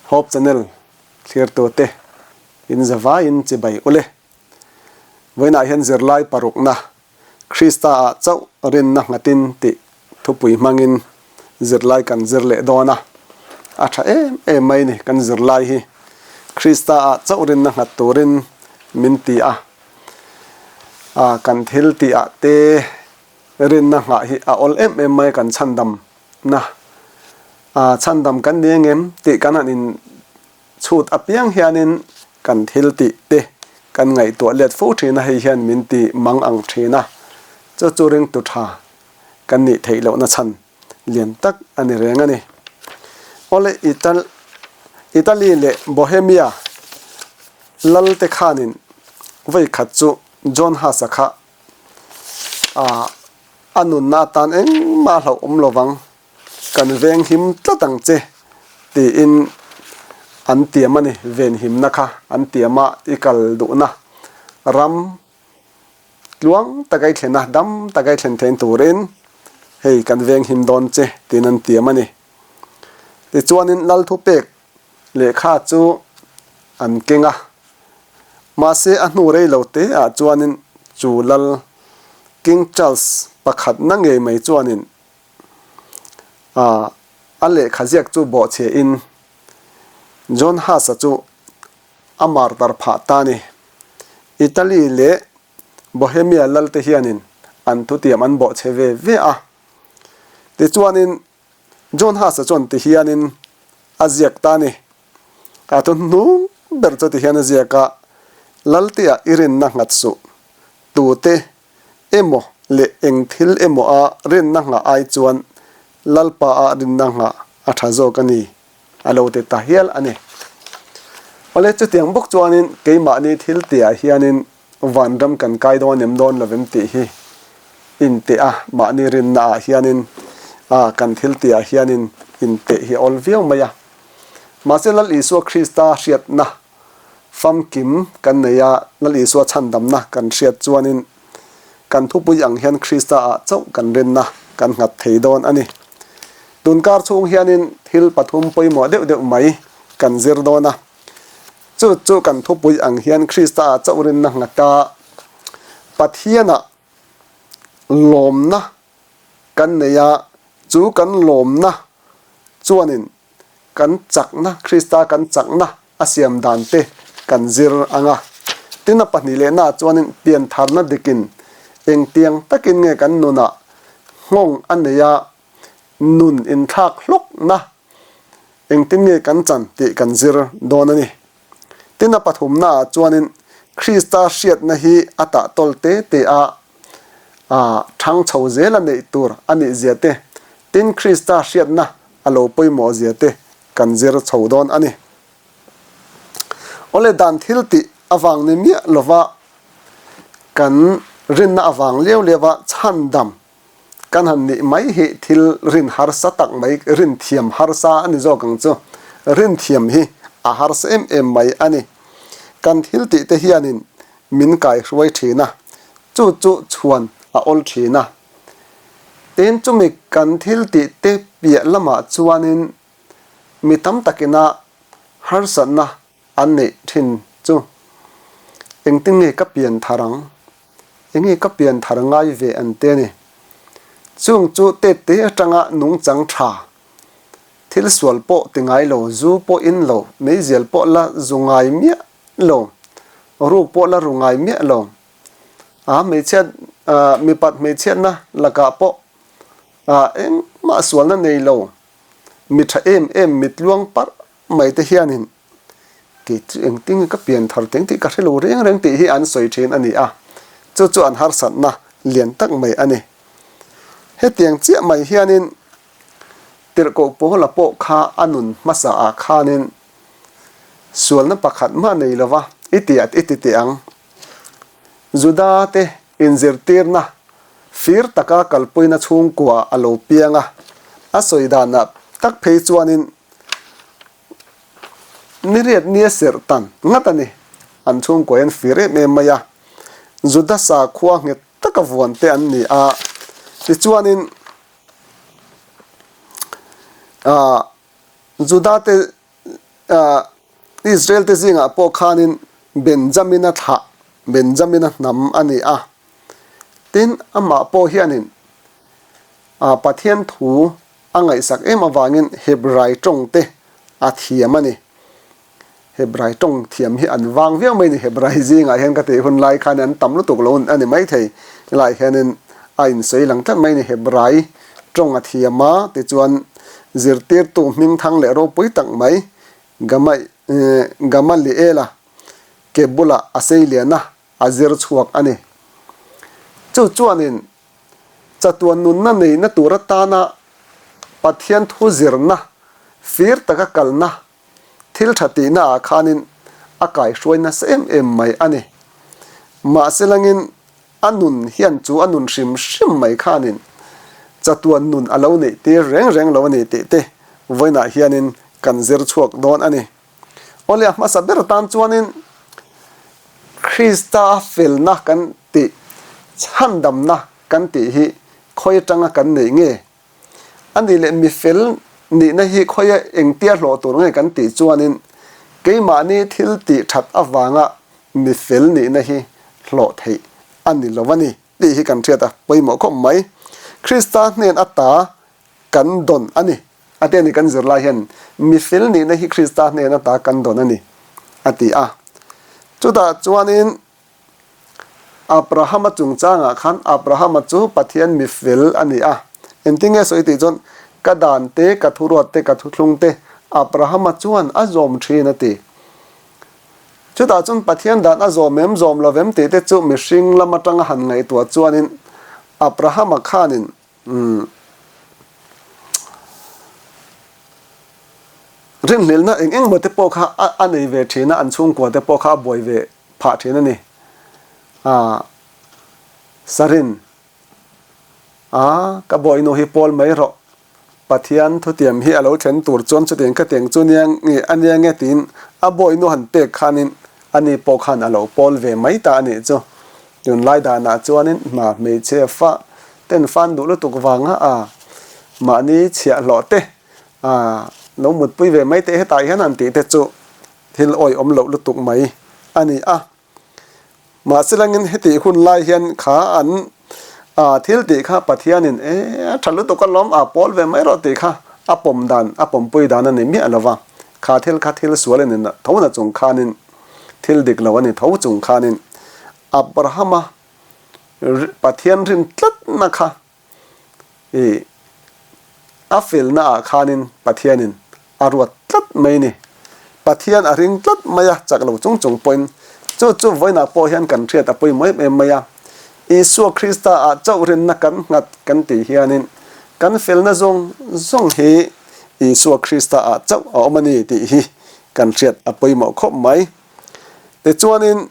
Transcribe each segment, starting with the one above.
Hope Channel thlirtute in zavaiin chibai ule. Vawiinah hian zirlai parukna Krista ah chauh rinna nghatin tih thupui hmangin zirlai kan zir leh dawn a, a tha em em mai ni kan zirlai hi Krista ah chauh rinna nghat turin min ti a, kan thil tih ah te rinna nghah hi a awl em em mai kan chhandam na chhandam kan ni engem tih kan han in Chhut apiang hianin kan thil tih te kan ngaihtuah let fo thin a, hei hian min ti mang ang thin a, chu chu ringtu tha kan nih theih lohna chhan lian tak a ni reng a ni. Awle Ital Italy leh Bohemia lal te khanin vawi khat chu John Huss-a kha a nunna atan engmah a hlauhawm lovang. Kan veng him tlat ang che tiin an tiam a ni, venhimna kha an tiam a, i kal duhna ram tluang taka i thlen a, dam taka i thlen thein turin hei kan veng him dawn che tiin an tiam a ni. Tichuanin Lal thupek lehkha chu an keng a, mahse a hnu rei lo te ah chuanin chu Lal King Charles pakhatna ngei mai chuanin A a lehkha ziak chu bawhchhe in John Huss-a chu a martar phah ta a ni. Italy leh Bohemia lalte hianin an thutiam an bawhchhe ve ve a. Tichuanin John Huss-a chuan ti hianin a ziak ta a ni. A thu hnung ber chu ti hian a ziak a, Laltea i rinna nghat suh, tute emaw leh eng thil emaw a rinna nghah ai chuan Lalpa a rinna nghah a tha zawk a ni, a lo ti ta hial a ni. Awle, chutiang bawk chuanin keimahni thil tihah hianin vanram kan kai dawn em dawn lovem tih hi inteh a, mahni rinna ah hianin kan thil tihah hianin inteh hi a awl viau mai a. Mahse Lal Isua Krista hriatna Famkim kan nei a, Lal Isua chhandamna kan hriat chuanin kan thupui ang hian Krista ah chauh kan rinna kan nghat thei dawn a ni. Tunkar chhung hianin thil pathum pawimawh deuh deuh mai kan zir dawn a. Chu chu kan thupui ang hian Krista ah chauh rinna nghat a, Pathianah lawmna kan nei a, chu kan lawmna chuanin kan chakna, Krista kan chakna a siam dan te kan zir ang a. Tin a pahnih leh naah chuanin piantharna dikin engtiang takin nge kan nunah nghawng a nei a, nun inthlak hlawkna engtin nge kan chan tih kan zir dawn a ni. Tin a pathumnaah chuanin Krista hriatna hi a tahtawl te te a, a thang chho zel a neih tur a nih zia te, tin Krista hriatna a lo pawimawh zia te kan zir chho dawn a ni. Awle dan thil tih avang ni miah lova kan rinna avang liau liau a chhandam kan han nih mai hi thil rin harsa tak mai, rin thiam harsa a ni zawk ang chu. Rin thiam hi a harsa em em mai a ni. Kan thil tih te hianin min kaihruai thin a, chu chu chhuan a awl thin a. Tin, chumi kan thil tih te piah lamah chuanin mi tam takina harsatna an neih thin chu engtin nge ka pian thar ang, enge ka pian thar ngai ve an ti a ni. Chung chu tette atanga nungchang tha, thil sual pawh ti ngai lo, zu pawh in lo, meizial pawh la zu ngai miah lo, ruk pawh la ru ngai miah lo. A hmeichhiat, mipat hmeichhiatna lakah pawh engmah sualna nei lo, mi tha em em, mi tluang parh mai te hianin kei chu engtin nge ka pian thar teng tih ka hre lo reng reng tih hi an sawi thin a ni a, chu chu an harsatna lian tak mai a ni. Hetiang chiah mai hianin tirhkoh Paula pawh kha a nun hmasa ah khanin Sualna pakhat mah nei lova i ti at i ti teh ang. Juda te inzirtirna fir taka kalpuina chhungkua a lo piang a, a sawi danah tak phei chuanin niriat nia serh tan ngat a ni. An chhungkua hian fir em em mai a, Juda sakhua nghet taka vuan te an ni a, tichuanin aah Juda te. Israel te zingah pawh khanin Benjamina thlah, Benjamina hnam a ni a. Tin, amah pawh hianin Pathian thu a ngaihsak em avangin Hebrai tawng te a thiam a ni. Hebrai tawng thiam hi an vang viau mai a ni. Hebrai zingah hian ka tih hun lai khan an tam lutuk lo a ni maithei. Helaiah hianin a insawi lang tlat mai a ni. Hebrai tawng a thiam a, tichuan zirtirtu hmingthang leh ropui tak mai Gamaliela ke bulah a sei lian a, a zir chhuak a ni. Chu chuanin chatuan nunna neihna tur atana Pathian thu zirna fir taka kalna thil tha tihna ah khanin a kaihruai nasa em em mai a ni. Mahse langin a nun hian chu a nun hrim hrim mai khanin chatuan nun a lo neih tir reng reng lo a ni tih te vawiinah hianin kan zir chhuak dawn a ni. Awle a hmasa ber tan chuanin Krista felna kan tih chhandamna kan tih hi khawi atanga kan neih nge? A nih leh mi fel nihna hi khawia engtia hlawh tur nge kan tih chuanin keimahni thil tih that avanga mi fel nihna hi hlawh theih a ni lo a ni tih hi kan hriat a pawimawh khawp mai. Krista hnen ata kan dawn a ni. A ti a ni kan zirlai hian mi fel nihna hi Krista hnen ata kan dawn a ni a ti a. Chutah chuanin Abrahama chungchangah khan Abrahama chu Pathian mi fel a ni a. Engtin nge sawi tih chuan, Ka dan te, ka thuruat te, ka thuthlung te Abrahama chuan a zawm thin a ti. Chutah chuan Pathian dan a zawm em zawm lo vem tih te chu mihring lam atanga han ngaihtuah chuanin Abrahama khanin rinhlelhna eng engmaw te pawh kha a nei ve thin a, an chhungkua te pawh kha a buai ve phah thin a ni. Aa Sarin, Aa ka bawihnu hi pawl mai rawh, Pathian thutiam hi a lo thlen tur chuan chutiang khatiang chu nia nge a nia nge tiin a bawihnu han pek khanin ani pawh khan a lo pawl ve mai ta a nih chu. Tunlai danah chuanin hma hmeichhia fa ten fan duh lutuk vanga a mahni chhiahhlawh te a lo mutpui ve mai teh hetah hian han tih te chu Thil awihawm loh lutuk mai a ni a. Mahse langin hetih hun lai hian kha an thil tih kha Pathianin e a tha lutuk a lawm a pawl ve mai rawh tih kha a pawm dan a pawmpui dan a ni miah lo va. Kha thil kha thil sual a ni tho na chung khanin thil dik lo a ni tho chung khanin Abrahama Pathian rin tlatna kha I a felna ah khanin Pathianin a ruat tlat mai ni. Pathian a ring tlat mai a, chak lo chung chung pawhin. Chu chu vawiinah pawh hian kan hriat a pawimawh em em mai a. Isua Krista ah chauh rinna kan nghat kan tih hianin kan felna zawng zawng hi Isua Krista ah chauh a awm a ni tih hi kan hriat a pawimawh khawp mai. Tichuanin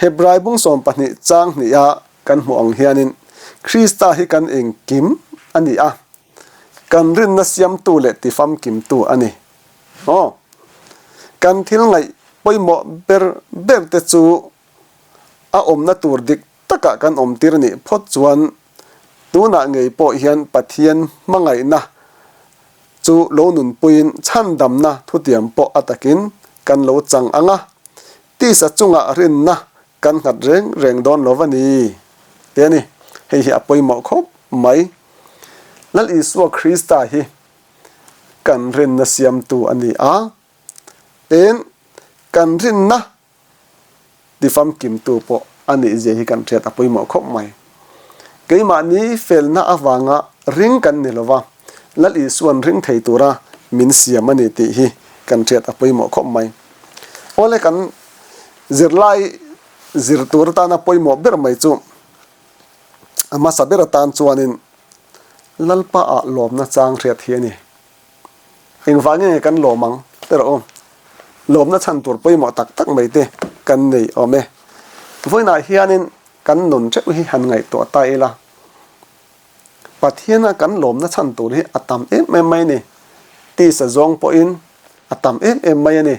Hebrai bung 12 chang hniha kan hmuh ang hianin Krista hi kan engkim a ni a, kan rinna siamtu leh tifamkimtu a ni. Aw, kan thil ngaih pawimawh ber ber te chu a awmna tur dik takah kan awmtir nih phawt chuan tunah ngei pawh hian Pathian hmangaihna chu lo nunpuiin chhandamna thutiam pawh a takin kan lo chang ang a, tisa chungah rinna kan nghat reng reng dawn lo va ni te a ni. Hei hi a pawimawh khawp mai. Lal Isua Krista hi kan rinna siamtu a ni a, tin kan rinna tifamkimtu pawh a nih zia hi kan hriat a pawimawh khawp mai. Keimahni felna avanga ring kan ni lo va, Lal Isua'n ring thei tura min siam a ni tih hi kan hriat a pawimawh khawp mai. Awle kan zirlai zir tur atana pawimawh ber mai chu a hmasa ber atan chuanin Lalpa ah lawmna chang hriat hi a ni. Engvangin nge kan lawm ang te rawh u. Lawmna chhan tur pawimawh tak tak mai te kan nei awm e. Vawiinah hianin kan nun theuh hi han ngaihtuah ta ila. Pathiana kan lawmna chhan tur hi a tam em em mai a ni. Tisa zawng pawhin a tam em em mai a ni.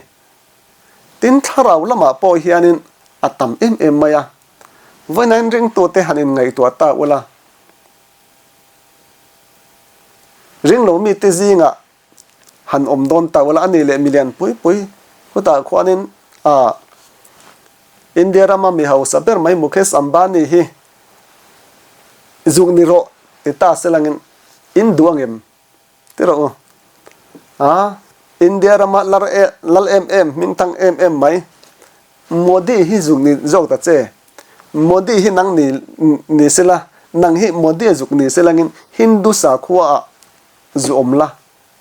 Tin thlarau lamah pawh hianin a tam em em mai a. Vawiinain ringtute han inngaihtuah ta ula. Ringlo mite zingah. han awm dawn ta ula a nih leh milian pui pui hutah khuanin ah India rama mi hausa ber mai Mukesh Ambani hi zuk ni rawh ti ta se langin in duh angem ti rawh u. A India rama lar e lal em em hmingthang em em mai Modi hi zuk ni zawk ta che. Modi hi nang ni ni sela nang hi Modi a zuk ni se langin Hindu sakhua ah zu awm la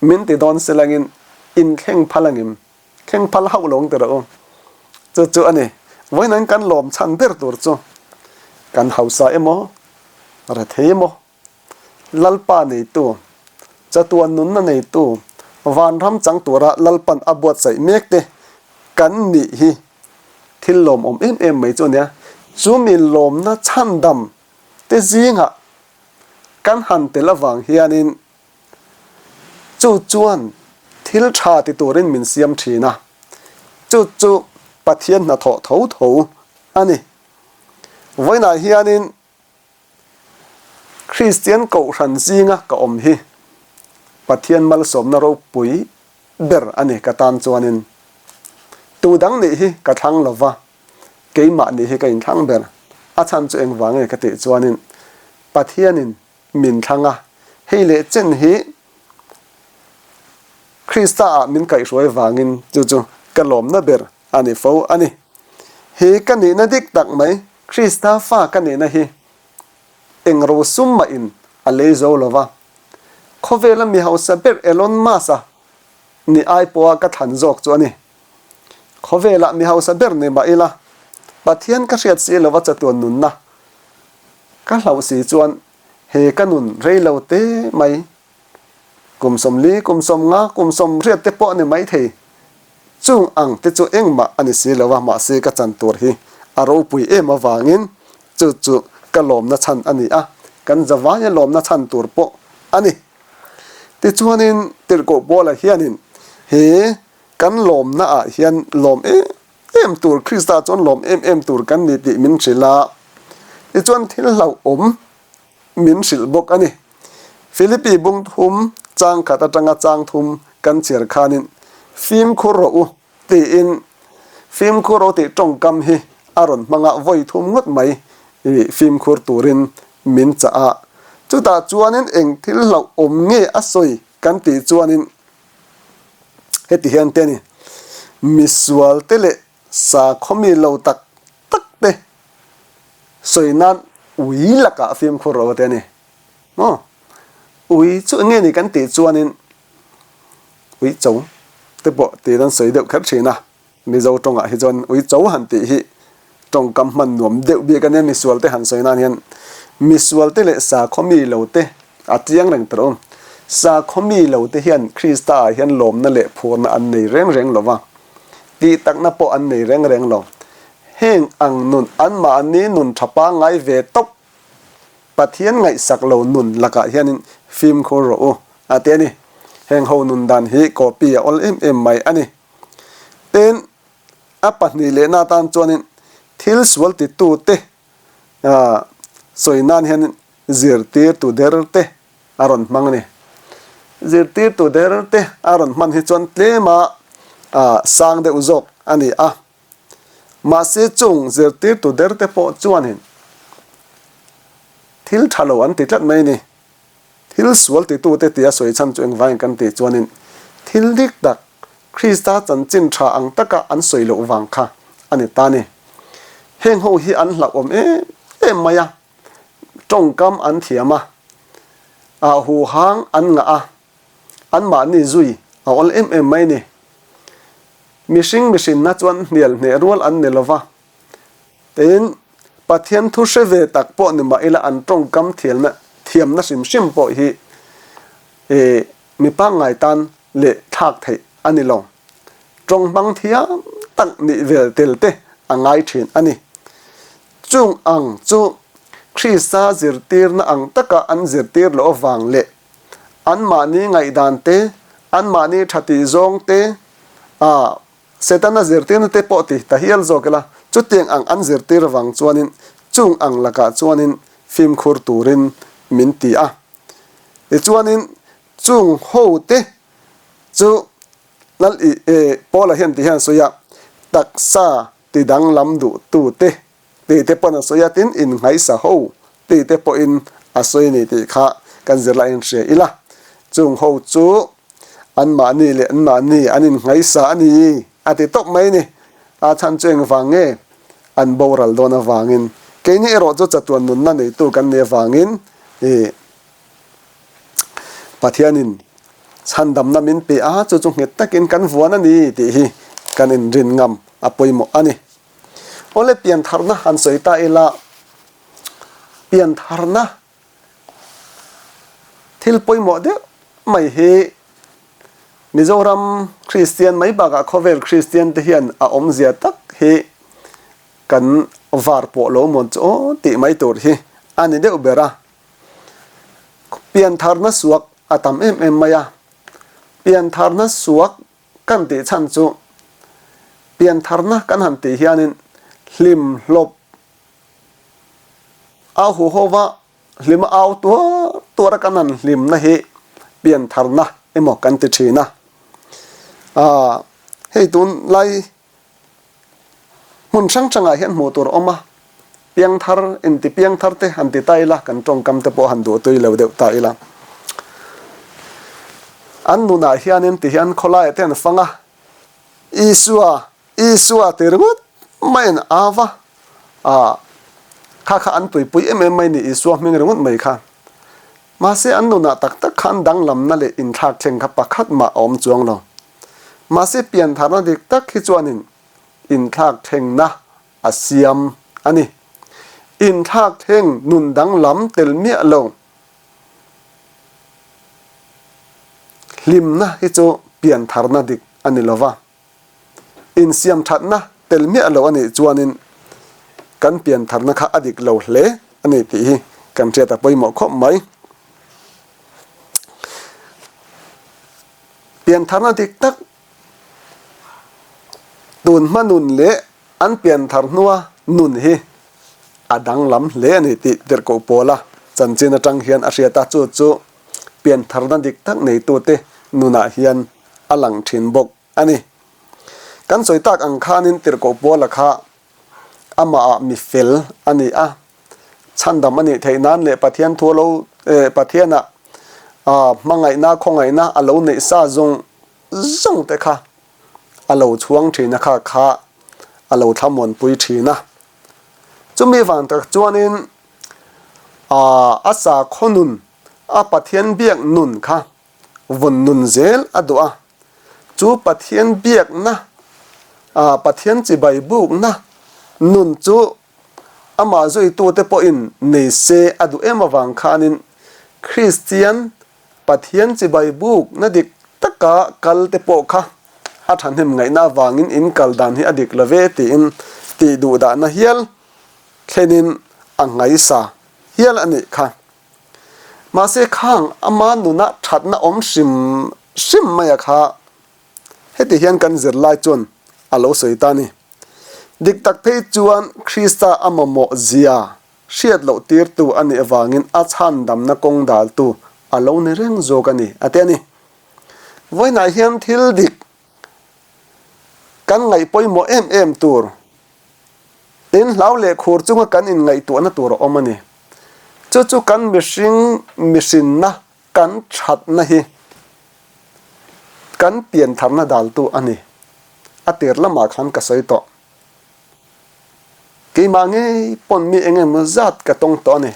min ti dawn se langin in thleng phal angem thleng phal hauh lo ang ti rawh u. Chu chu a ni. Vawiin kan lawm chhan ber tur chu kan hausa emaw rethei emaw Lalpa neitu, chatuan nunna neitu, vanram chang tura Lalpan a buatsaih mek te kan nih hi thil lawmawm em em mai chu a nia. Chu mi lawmna chhandam te zingah kan han tel avang hianin chu chuan thil tha ti turin min siam thin a, chu chu Pathian hnathawh tho tho a ni. Vawiinah hianin Kristian kohhran zinga ka awm hi Pathian malsawmna ropui ber a ni ka tan chuanin tu dang nih hi ka thlang lo va, keimah nih hi ka inthlang ber. A chhan chu engvang nge ka tih chuanin Pathianin min thlang a, hei leh chen hi Krista-ah min kaihhruai vangin chu chu ka lawmna ber a ni fo a ni. He ka nihna dik tak mai Krista fa ka nihna hi eng rosum mahin a lei zo lo va, khawvela mi hausa ber Elon Musk-a ni ai pawha ka thlan zawk chu a ni. Khawvelah mi hausa ber ni mah ila, Pathian ka hriat si lova chatuan nunna ka hlauh si chuan he ka nun rei lo te mai Kum 40, kum 50, kum 80 te pawh a ni maithei. Chung ang te chu engmah a ni si lo a, mahse ka chan tur hi a ropui em avangin chu chu ka lawmna chhan a ni a, kan zavaia lawmna chhan tur pawh a ni. Tichuanin Tirhkoh Paula hianin he kan lawmna ah hian lawm em em tur, Krista chuan lawm em em tur kan ni tih min hrilh a, tichuan thil hlauhawm min hrilh bawk a ni. Philippi bung thum chang khat atanga chang thum kan chhiar khanin fimkhur rawh u tiin fimkhur rawh u tih tawngkam hi a rawn hmang a, vawi thum ngawt mai fimkhur turin min chah a. Chutah chuanin eng thil hlauhawm nge a sawi kan tih chuanin heti hian te a ni, misualte leh Sakhawmi lo tak tak te sawi nan ui lakah fimkhur ro te a ni. Maw? Ui chu eng nge ni kan tih chuanin ui cho te pawh tiin an sawi deuh kher thin a. Mizo tawngah hi chuan ui cho han tih hi tawngkam hman nuam deuh bik a nia misual te han sawi nan hian misual te leh sakhawmi lo te a chiang reng ta rawh. Sakhawmi lo te hian Krista ah hian lawmna leh phurna an nei reng reng lo va. Tih takna pawh an nei reng reng lo. Heng ang nun anmahni nun tha pangngai ve tawp Pathian ngaihsak lo nun lakah hianin fimkhur rawh u a ti a ni. Heng ho nun dan hi copy a awl em em mai a ni. Tin, a pahnih lehna atan chuanin thil sual titute sawi nan hianin zirtirtu der te a rawn hmang a ni. Zirtirtu der te a rawn hman hi chuan tlema sang deuh zawk a ni a. Mahse chung zirtirtu der te pawh chuanin thil tha lo an ti tlat mai a ni. Thil sual titute tia sawi chhan chu engvangin kan tih chuanin thil dik tak Krista chanchin tha ang taka an sawi loh vang kha a ni ta a ni. Heng ho hi an hlauhawm em em mai a. Tawngkam an thiam a, ah huhang an ngah a, anmahni zui a awl em em mai ni. Mihring mihrinna chuan hnial hneh rual an ni lova, tin Pathian thu hre ve tak pawh ni mah ila an tawngkam thialna thiamna hrim hrim pawh hi mi pangngai tan leh thlak theih a ni lo. Tawng hmang thiam tak nih vel tel te a ngai thin a ni. Chung ang chu Krista zirtirna ang taka an zirtir loh avang leh anmahni ngaihdan te, anmahni tha tih zawng te, ah Setana zirtirna te pawh ti ta hial zawk ila, chutiang ang an zirtir avang chuanin chung ang lakah chuanin fimkhur turin min ti a. Tichuanin chung ho te. Chu Lal i e Paula hian ti hian a sawi a, taksa ti danglam duhtute tih te pawn a sawi a, tin innghaisa ho tih te pawhin a sawi a ni tih kha kan zirlai in hria ila. Chung ho chu anmahni leh anmahni an innghaisa a ni a ti tawp mai a ni. A chhan chu engvang nge an boral dawn avangin keini erawh chu chatuan nunna neitu kan nih avangin i Pathianin chhandamna min pe a, chu chu nghet takin kan vuan a ni tih hi kan inrin ngam a pawimawh a ni. Awle piantharna han sawi ta ila, piantharna thil pawimawh deuh mai hi Mizoram Kristian mai bakah khawvel Kristian te hian a awmzia tak hi kan var pawh lo mawn chu aw tih mai tur hi a ni deuh ber a. Piantharna suak a tam em em mai a, piantharna suak kan tih chhan chu piantharna kan han tih hianin hlim hlawp a huhova hlim a au tuar tuar a kan han hlimna hi piantharna emaw kan ti thin a. Aaa hei tunlai Hmun hrang hrangah hian hmuh tur a awm a, piangthar, inti piangthar te han ti ta ila, kan tawngkam te pawh han duh tui lo deuh ta ila. An nunah hianin ti hian khawlaiah te an fang a, Isua, Isua ti ringawt maiin a va, ah, kha kha an tuipui em em mai ni Isua hming ringawt mai kha. Mahse an nunah tak tak khan danglamna leh inthlak thleng kha pakhat mah a awm chuang lo. Mahse piantharna dik tak hi chuanin inthlak thlengna a siam a ni. Inthlak thleng nun danglam tel miah lo hlimna hi chu piantharna dik a ni lo va. Insiam thatna tel miah lo a nih chuanin kan piantharna kha a dik lo hle a ni tih hi kan hriat a pawimawh khawp mai. Piantharna dik tak tun hma nun leh an pianthar hnua nun hi a danglam hle a ni tih tirhkoh Paula chanchin atang hian a hriat a, chu chu piantharna dik tak neitute nunah hian a lang thin bawk a ni. Kan sawi tak ang khanin tirhkoh Paula kha amahah mi fel a ni a, chhandam a nih theih nan leh Pathian thu a lo Pathianah hmangaihna khawngaihna a lo neih sa zawng zawng te kha a lo chhuang thin a kha kha a lo thlamuanpui thin a. Chumi vang tak chuanin a sakhaw nun a Pathian biak nun kha vawn nun zel a duh a, chu Pathian biakna, Pathian chibai bukna nun chu amah zuitute pawhin nei se a duh em avang khanin Kristian Pathian chibai bukna dik taka kal te pawh kha a thahnem ngaihna avangin in kal dan hi a dik lo ve tiin tih duh dahna hial thlenin a ngaisa hial a nih kha. Mahse khang ama nuna thatna awm hrim hrim maia kha heti hian kan zirlai chuan a lo sawi ta a ni. Dik tak phei chuan Krista a mamawh zia hriat loh tirtu a nih avangin a chhandamna kawng daltu a lo ni reng zawk a ni a ti a ni. Vawiinah hian thil dik kan ngaih pawimawh em em tur Tin, hlau leh khur chunga kan inngaihtuahna tur a awm a ni. Chu chu kan mihring mihrinna kan thatna hi kan piantharna daltu a ni. A tir lamah khan ka sawi tawh. Keimah ngei pawn mi eng emaw zat ka tawng tawh a ni.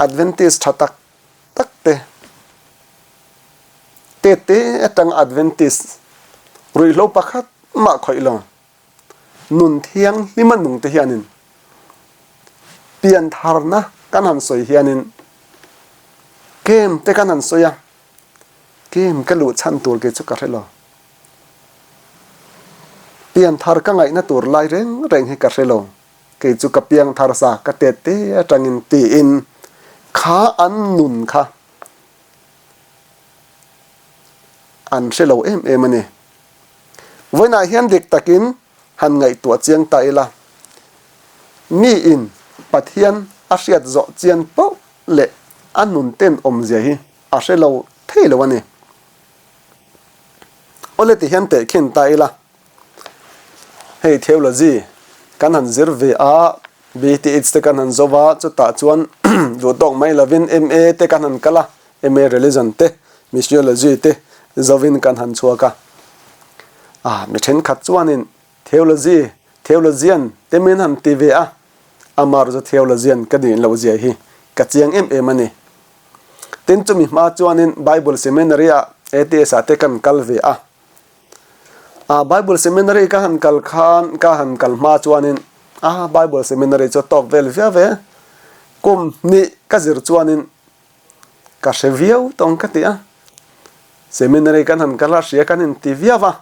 Adventist tha tak tak te, te te atanga Adventist ruihhlo pakhat mah khawih lo. Nun thianghlima nungte hianin piantharna kan han sawi hianin kem te kan han sawi a, kem ka luh chhan tur kei chu ka hre lo. Pianthar ka ngaihna tur lai reng reng hi ka hre lo. Kei chu ka piangthar sa ka tet te atangin tiin kha an nun kha an hre lo em em a ni. Vawiinah hian dik takin han ngaihtuah chiang ta ila, miin Pathian a hriat zawh chian poh leh a nun ten awmzia hi a hre lo thei lo a ni. Awle ti hian tehkhin ta ila, hei theology kan han zir ve a, BTH te kan han zo va, chutah chuan duh tawk mai lovin MA te kan han kal a, MA Religion te, Missiology te zovin kan han chhuak a. Ah, mi thenkhat chuanin Theology, Theologian te min han ti ve a, amah chu Theologian ka nih loh zia hi ka chiang em em a ni. Tin chumi hma chuanin Bible Seminary ah ATS ah te kan kal ve a. Ah, Bible Seminary ka han kal khan, ka han kal hma chuanin ah Bible Seminary chu a tawk vel viau ve. Kum hnih ka zir chuanin ka hre viau tawng ka ti a. Seminary kan han kal a, hria kan inti viau a.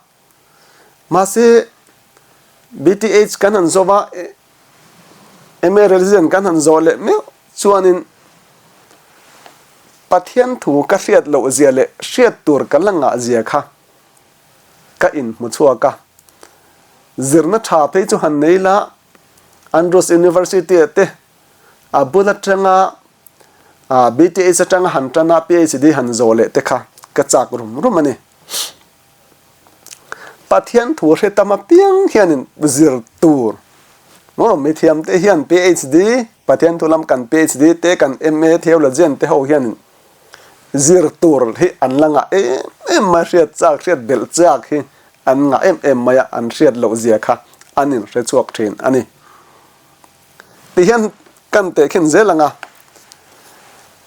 Mahse, BTH kan han zawh a, MA Religion kan han zawh leh meuh chuanin Pathian thu ka hriat loh zia leh hriat tur ka la ngah zia kha ka inhmu chhuak a. Zirna tha phei chu han nei la, Andrews University ah te a bul atanga BTH atanga han tan a PhD han zawh leh te kha ka chak rum rum a ni. Pathian thu hre tam apiang hianin zir tur maw mithiam te hian PhD Pathian thu lam kan PhD te kan MA theologian te ho hianin zir tur hi an la ngah em em mai hriat chak hriat belh chak hi an ngah em em mai a an hriat loh zia kha an in hre chhuak thin a ni. Ti hian kan tehkhin zel ang a,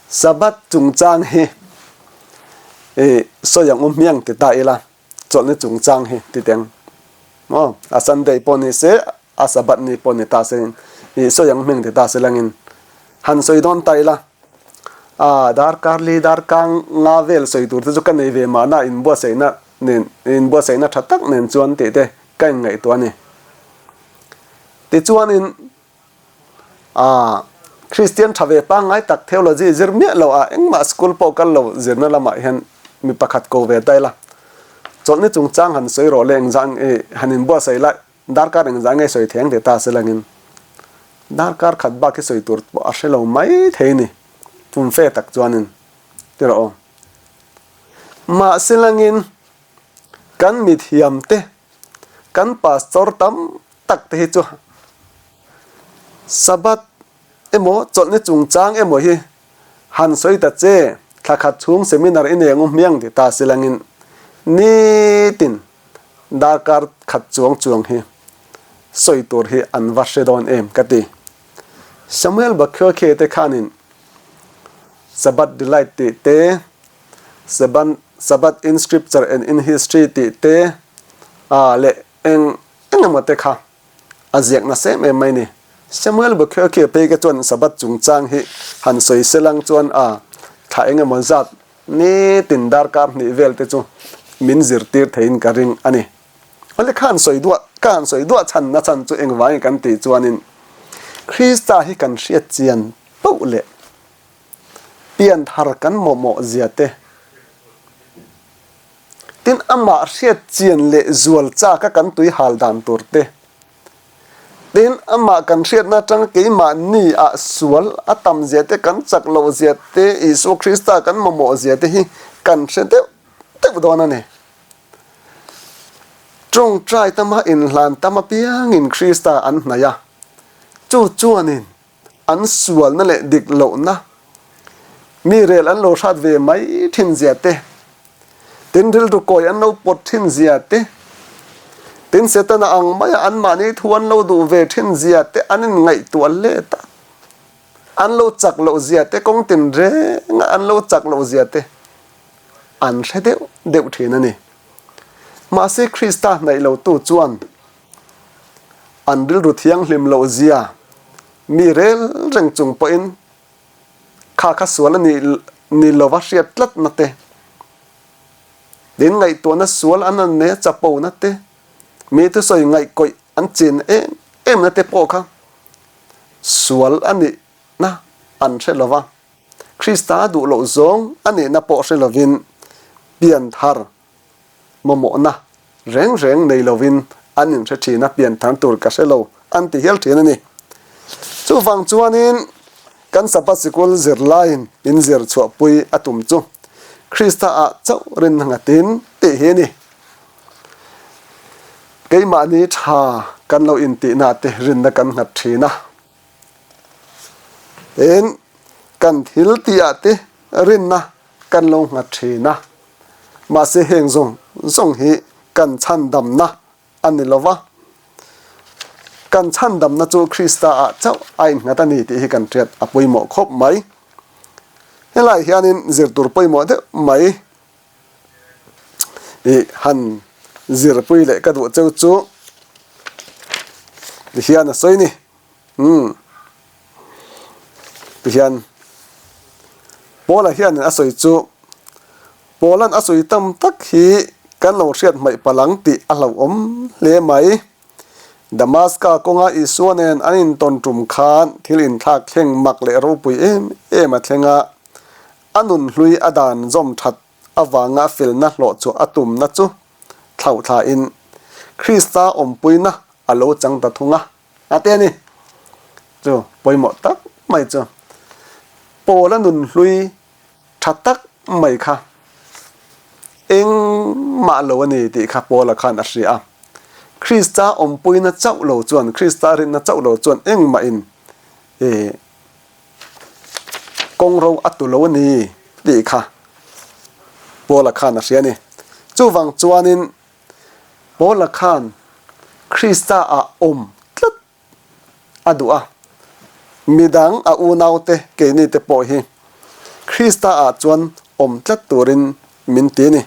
Sabbath chungchang hi i sawi ang u hmiang ti ta ila, chawlhni chungchang hi ti teng maw? A Sunday pawh ni se, a Sabbath ni pawh ni ta se i sawi ang hmiang ti ta se langin han sawi dawn ta ila, a darkar li darkar nga vel sawi tur te chu ka nei ve mahna inbuatsaihna nen inbuatsaihna tha tak nen chuan tih te ka inngaihtuah a ni. Tichuanin, ah, Kristian tha ve pangngai tak theology zir miah lo a engmah school pawh kal lo zirna lamah hian mi pakhat ko ve ta ila. Chawlhni chungchang han sawi rawh le engzah nge han inbuatsaih la darkar engzah nge sawi thei ang tih ta se langin darkar khat bak hi sawi tur pawh a hre lo mai thei ni tumfe tak chuanin ti rawh aw. Mahse langin kan mithiamte Kan pastor tam tak te hi chu Sabbath emaw chawlhni chungchang emaw hi han sawi ta che, thla khat chhung seminar i nei ang u hmiang ti ta silangin nitin darkar khat chuang chuang hi sawi tur hi an va hre dawn em ka ti. Samuel Bakhiokhe te khanin Sabbath Delight tih te Seban, Sabbath in Scripture and in History tih te ah leh eng eng emaw te kha a ziak nasa em em mai ni. Samuel Bukherkhia phei kha chuan Sabbath chungchang hi han sawi selang chuan a thla eng emaw zat nitin darkar hnih vel te chu min zirtir theiin ka ring a ni. Awle kha han sawi duah, ka han sawi duah chhan na chhan chu engvangin kan tih chuanin Krista hi kan hriat chian poh leh Pian thar kan mawhmawh zia te, tin amah hriat chian leh zual chak a kan tui hal dan tur te, tin amah kan hriatna atanga keimahni ah sual a tam zia te, kan chak loh zia te, Isua Krista kan mawhmawh zia te hi kan hre deuh deuh dawn a ni. Tawngtai tama inhlan tam apiangin Krista an hnaih a, chu chuanin an sualna leh dik lohna mi rel an lo hrat ve mai thin zia te, tin rilru kawi an lo pawt thin zia te, tin Setana ang maia anmahni thu an lo duh ve thin zia te an inngaihtuah let a, an lo chak loh zia te kawng tinrenga an lo chak loh zia te an hre deuh deuh thin a ni. Mahse Krista hnaih lotu chuan An rilru thianghlim loh zia mi rel reng chung pawhin kha kha sual a nih ni lova hriat tlatna te, tin ngaihtuahna sual an an nei a chapona te, mi thusawi ngaihkawih an chin em emna te pawh kha sual a nihna an hre lova, Krista duh loh zawng a nihna pawh hre lovin pianthar mamawhna reng reng nei lovin an inhre thin a, pianthar tur ka hre lo an ti hial thin a ni. Chuvang chuanin kan Sabbath sikul zirlaiin in zir chhuahpui a tum chu Krista ah chauh rin nghatin tih hi a ni. Keimahni tha kan lo intihna te rinna kan nghat thin a. Tin, kan thil tihah te rinna kan lo nghat thin a. Mahse heng zawng zawng hi kan chhandamna a ni lo va. Kan chhandamna chu Krista-ah chauh a innghat a ni tih hi kan hriat a pawimawh khawp mai. Helaiah hianin zir tur pawimawh deuh mai i han zirpui leh ka duh cheu chu tihian a sawi ni. Umm tihian Paula hianin a sawi chu Paula'n a sawi tam tak hi kan lo hriat hmaih palh ang tih a hlauhawm hle mai. Damaska kawnga Isua nen an intawn tum khan thil inthlak thleng mak leh ropui em em a thleng a, a nun hlui a dan zawm that avanga felna hlawh chu a tumna chu thlauhthlain Krista awmpuina a lo chang ta thung a. A ti a ni. Chu pawimawh tak mai chu Paula nun hlui tha tak mai kha engmah lo a ni tih kha Paula khan a hria a. Krista awmpuina chauh lo chuan, Krista rinna chauh lo chuan engmahin kawngro a tu lo a ni tih kha Paula khan a hria a ni. Chuvang chuanin Paula khan Krista ah awm tlat a duh a, midang a unaute keini te pawh hi Krista ah chuan awm tlat turin min ti a ni.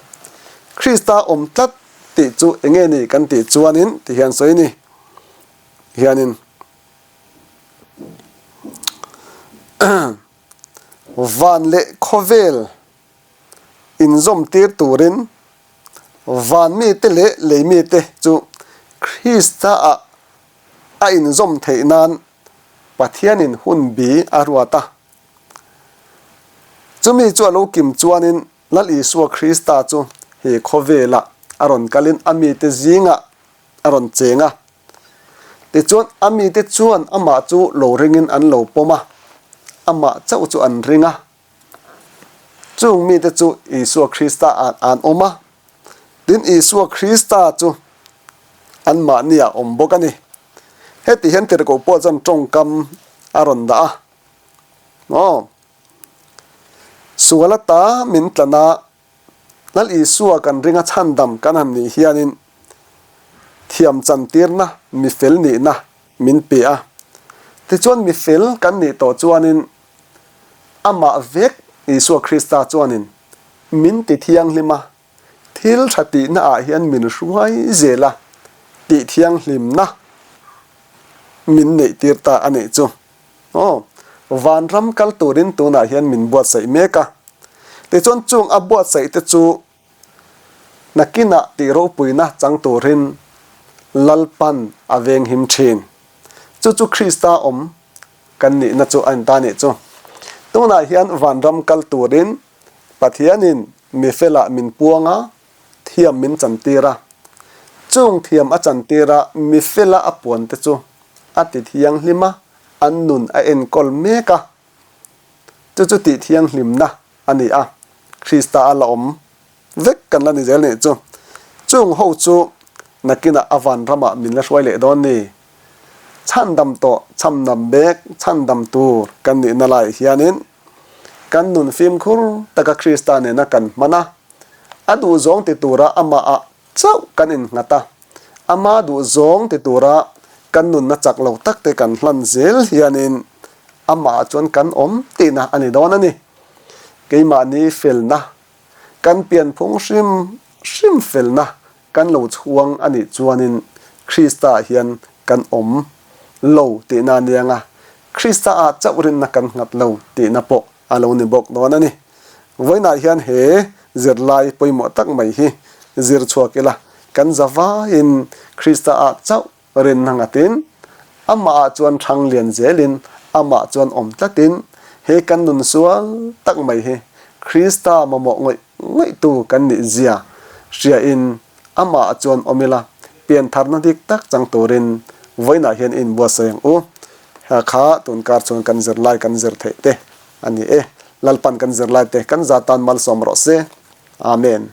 Krista awm tlat tih chu enge ni kan tih chuanin ti hian sawi ni hianin van leh khawvel inzawm tir turin van mite leh lei mite chu Krista-ah a inzawm theih nan Pathianin hun bi a ruat a. Chumi chu a lo kim chuanin Lal Isua Krista chu he khawvelah a rawn kalin a mite zingah a rawn cheng a. Tichuan a mite chuan amah chu lo ringin an lo pawm a, amah chauh chu an ring a. Chung mite chu Isua Krista ah an awm a, tin Isua Krista chu anmahni ah awm bawk a ni. Heti hian tirhkoh pawh chuan tawngkam a rawn dah a, Aw, sual ata min tlan a, Lal Isua kan ringa chhandam kan han nih hianin thiam chantirna mi fel nihna min pe a. Tichuan mi fel kan nih tawh chuanin amah vek Isua Krista chuanin min ti thianghlim a, thil tha tihna ah hian min hruai zel a, tih thianghlimna min neih tir ta a nih chu. Aw, vanram kal turin tunah hian min buatsaih mek a. Tichuan chung a buatsaih te chu nakinah tih ropuina chang turin Lalpan a venghim thin. Chu chu Krista awm kan nihna chu a inta nih chu. Tunah hian vanram kal turin Pathianin mi felah min puang a, thiam min chantir a. Chung thiam a chantir a, mi fela a puan te chu a ti thianghlim a, an nun a enkawl mek a. Chu chu tih thianghlimna a ni a, Krista a la awm vek kan la ni zel nih chu. Chung ho chu nakinah a vanramah min la hruai leh dawn ni. Chhandam tawh chhamnam mek chhandam tur kan nihna laiah hianin kan nun fimkhur taka Krista nena kan hman a, a duhzawng ti tura amahah chauh kan innghat a, ama duhzawng ti tura kan nunna chak lo takte kan hlan zel hianin amahah chuan kan awm tihna a ni dawn a ni. Keimahni felna, kan pianphung hrim hrim felna Kan lo chhuang a nih chuanin Krista-ah hian kan awm lo tihna a niang a, Krista-ah chauh rinna kan nghat lo tihna pawh a lo ni bawk dawn a ni. Vawiinah hian he zirlai pawimawh tak mai hi zir chhuak ila, kan zavaiin Krista-ah chauh Rinna ngatin, amahah chuan hrang lian zelin, amah chuan awm tlatin, he kan nun sual tak mai hi Krista mamawh ngawih ngawihtu kan nih zia hriain amahah chuan awm ila, piantharna dik tak chang turin vawiinah hian i inbuatsaih ang u. Hea kha tunkar chuan kan zirlai kan zir theih te a ni e. Lalpan kan zirlai te kan za tan malsawm rawh se. Amen.